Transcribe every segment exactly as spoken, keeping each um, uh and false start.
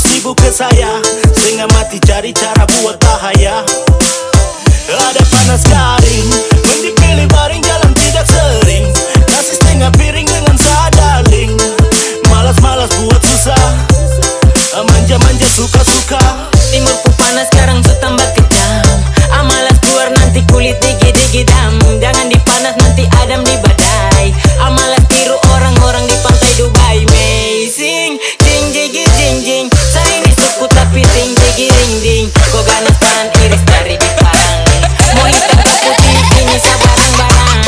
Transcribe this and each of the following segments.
Sibuk ke saya, setengah mati cari cara buat bahaya. Ada panas garing, mending pilih baring, jalan tidak sering. Nasi setengah piring dengan sadarling. Malas-malas buat susah, manja-manja suka-suka. Timur pu panas skarang su tambah kejam. Ah, malas keluar nanti kulit digi-digi dam. Jangan dipanas nanti adam di badai. Ah, malas tiru orang-orang di pantai Dubai. Amazing, jing jigi jing jing. Sari di suku tapi ting jigi ding ding. Ko ganas tangan iris dari Jepang. Mo hitam ka putih ini sabarang-barang.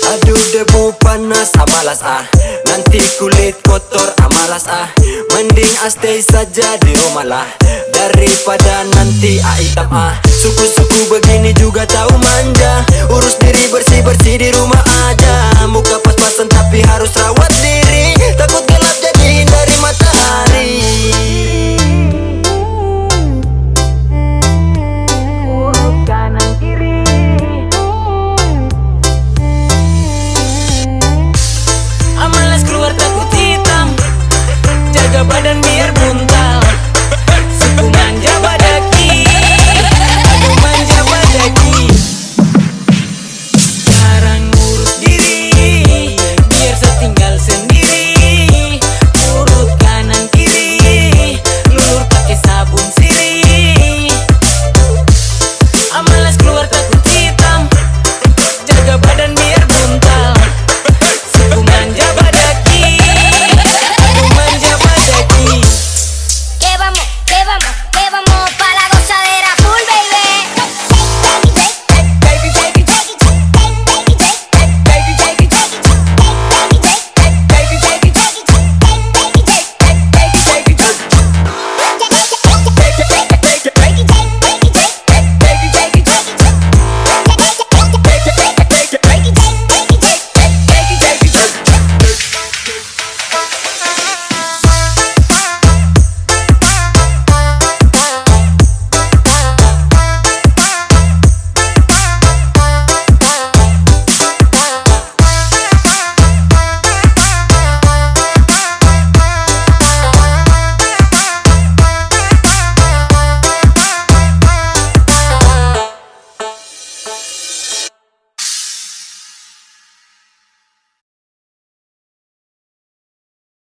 Aduh, debu panas, ah, malas, ah. Nanti kulit kotor, ah, malas, ah. Mending ah stay saja di rumah lah, daripada nanti ah hitam, ah. Suku-suku